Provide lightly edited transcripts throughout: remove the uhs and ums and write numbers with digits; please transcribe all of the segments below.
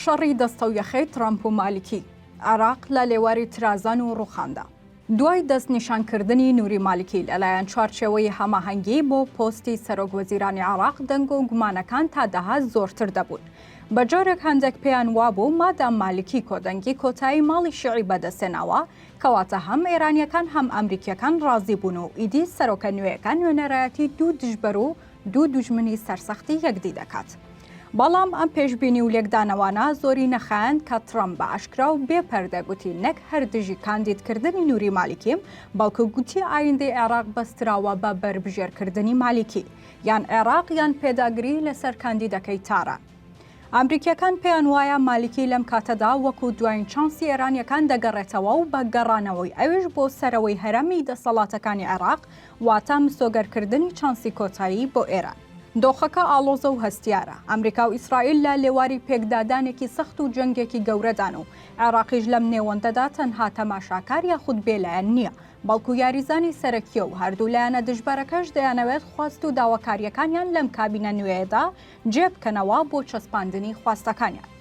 شەڕی دەستەویەخەی ترەمپ و مالکی، عێراق لە لێواری ترازان و ڕووخاندا. دوای دەستنیشانکردنی نوری مالکی لەلایەن چوارچێوەی هەماهەنگی بۆ پۆستی سەرۆک وەزیرانی عێراق دەنگ و گومانەکان تا دەهات زۆرتر دەبوون. بە جۆرێک هەندێک پێیان وابوو مادام مالکی کۆدەنگی کۆتایی ماڵی شیعی بەدەستهێناوە کەواتە هەم ئێرانییەکان هەم ئەمریکییەکان ڕازی بوون و ئیدی سەرۆکە نوێیەکە نوێنەرایەتی دوو دژبەر و دوو دوژمنی سەرسەختی یەکدی دەکات. بەڵام ئەم پێشبینی و لێکدانەوانە زۆری نەخایاند کە تڕەمپ بە ئاشکرا و بێ پەردە گوتی نەک هەر دژی کاندیدکردنی نوری مالیکیم، بەڵکو گوتی ئایندەی عێراق بەستراوە بە بەربژێرکردنی مالیکی، یان عێراق یان پێداگری لەسەر کاندیدەکەی تاران. ئەمریکییەکان پێیان وایە مالیکی لەم کاتەدا وەکو دواین چانسی ئێرانییەکان دەگەڕێتەوە و بە گەڕانەوەی ئەویش بۆ سەرەوەی هەرەمی دەسەڵاتەکانی عێراق واتە مسۆگەرکردنی چانسی کۆتایی بۆ ئێران. دۆخەکە ئاڵۆزە و هەستیارە. ئەمریکا و ئیسرائیل لە لێواری پێکدادانێکی سەخت و جەنگێکی گەورەدان و عێراقیش لەم نێوەندەدا تەنها تەماشاکار یاخود بێلایەن نییە، بەڵکو یاریزانی سەرەکییە و هەردوو لایەنە دژبەرەکەش دەیانەوێت خواست و داواکارییەکانیان لەم کابینە نوێیەدا جێ بکەنەوە بۆ چەسپاندنی خواستەکانیان.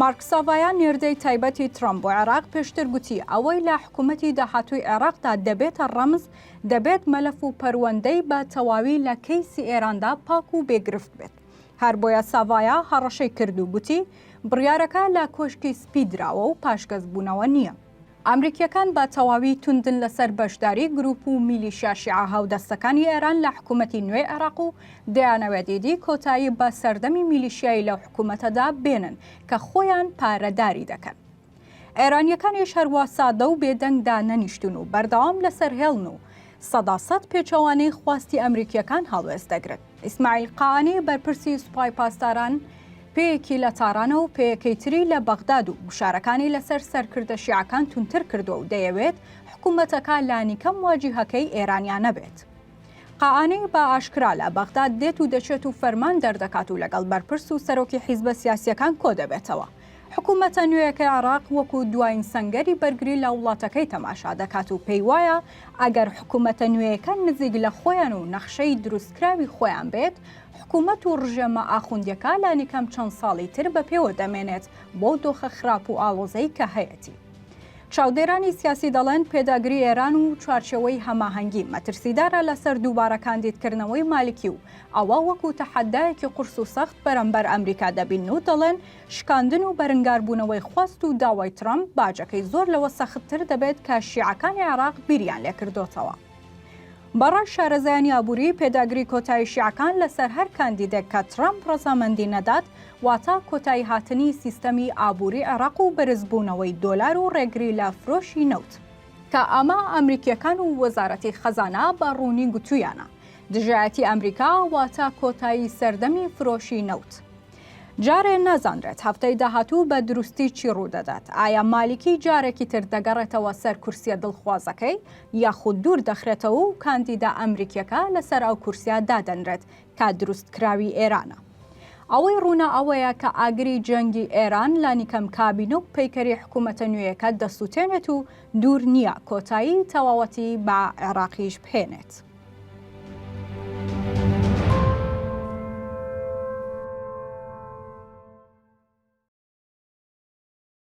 مارک ساڤایا نێردەی تایبەتی ترەمپ بۆ عێراق پێشتر گوتی ئەوەی لە حکومەتی داهاتووی عێراقدا دەبێتە ڕەمز دەبێت مەلەف و پەروەندەی بە تەواوی لە کەیسی ئێراندا پاک و بێ گرفت بێت. هەر بۆیە ساڤایا هەڕەشەی کرد و گوتی بڕیارەکە لە کۆشکی سپی دراوە و پاشگەزبوونەوە نییە. ئەمریکییەکان بە تەواوی توندن لەسەر بەشداری گروپ و میلیشیا شیعە هاودەستەکانی ئێران لە حکومەتی نوێی عێراق و دەیانەوێت ئیدی کۆتایی بە سەردەمی میلیشیایی لەو حکومەتەدا بێنن کە خۆیان پارەداری دەکەن. ئێرانییەکانیش هەروا سادە و بێدەنگ دانەنیشتوون و بەردەوام لەسەر هێڵن و سەداسەد پێچەوانەی خواستی ئەمریکییەکان هەڵوێست دەگرن. ئیسماعیل قائانی بەرپرسی سوپای پاسداران پێیەکی لە تارانە و پێیەکەی تری لە بەغداد و گوشارەکانی لەسەر سەرکردە شیعەکان توندتر کردووە و دەیەوێت حکوومەتەکە لانیکەم واجیهەکەی ئێرانیانە بێت. قائانی بە ئاشکرا لە بەغداد دێت و دەچێت و فەرمان دەردەکات و لەگەڵ بەرپرس و سەرۆکی حیزبە سیاسییەکان کۆدەبێتەوە. حکومەتە نوێیەکەی عێراق وەکو دواین سەنگەری بەرگری لە وڵاتەکەی تەماشا دەکات و پێیوایە ئەگەر حکومەتە نوێیەکە نزیک لە خۆیان و نەخشەی دروستکراوی خۆیان بێت، حکومەت و ڕژێمە ئاخوندیەکە لانیکەم چەند ساڵی تر بەپێوە دەمێنێت بەو دۆخە خراپ و ئاڵۆزەی کە هەیەتی. چاودێرانی سیاسی دەڵێن پێداگری ئێران و چوارچێوەی هەماهەنگی مەترسیدارە لەسەر دووبارە کاندیدکردنەوەی مالکی و ئەوە وەکو تەحەدایەکی قورس و سەخت بەرامبەر ئەمریکا دەبینن و دەڵێن شکاندن و بەرنگاربوونەوەی خواست و داوای ترەمپ باجەکەی زۆر لەوە سەختتر دەبێت کە شیعەکانی عێراق بیریان لێکردۆتەوە. بە ڕای شارەزایانی ئابووری، پێداگری کۆتایی شیعەکان لەسەر هەر کاندیدێک کە ترەمپ ڕەزامەندی نەدات، واتە کۆتاییهاتنی سیستەمی ئابووری عێراق و بەرزبوونەوەی دۆلار و ڕێگری لە فرۆشی نەوت، کە ئەمە ئەمریکییەکان و وەزارەتی خەزانە بە ڕوونی گوتوویانە، دژایەتی ئەمریکا واتە کۆتایی سەردەمی فرۆشی نەوت. جارێ نازانرێت هەفتەی داهاتوو بە دروستی چی ڕوودەدات، ئایا مالیکی جارێکی تر دەگەڕێتەوە سەر کورسیە دڵخوازەکەی یاخود دوور دەخرێتەوە و کاندیدە ئەمریکیەکە لەسەر ئەو کورسیە دادەنرێت کە دروستکراوی ئێرانە. ئەوەی ڕوونە ئەوەیە کە ئاگری جەنگی ئێران لانیکەم کابینە و پەیکەری حکومەتە نوێیەکە دەسوتێنێت و دوور نییە کۆتایی تەواوەتی بە عێراقیش بهێنێت.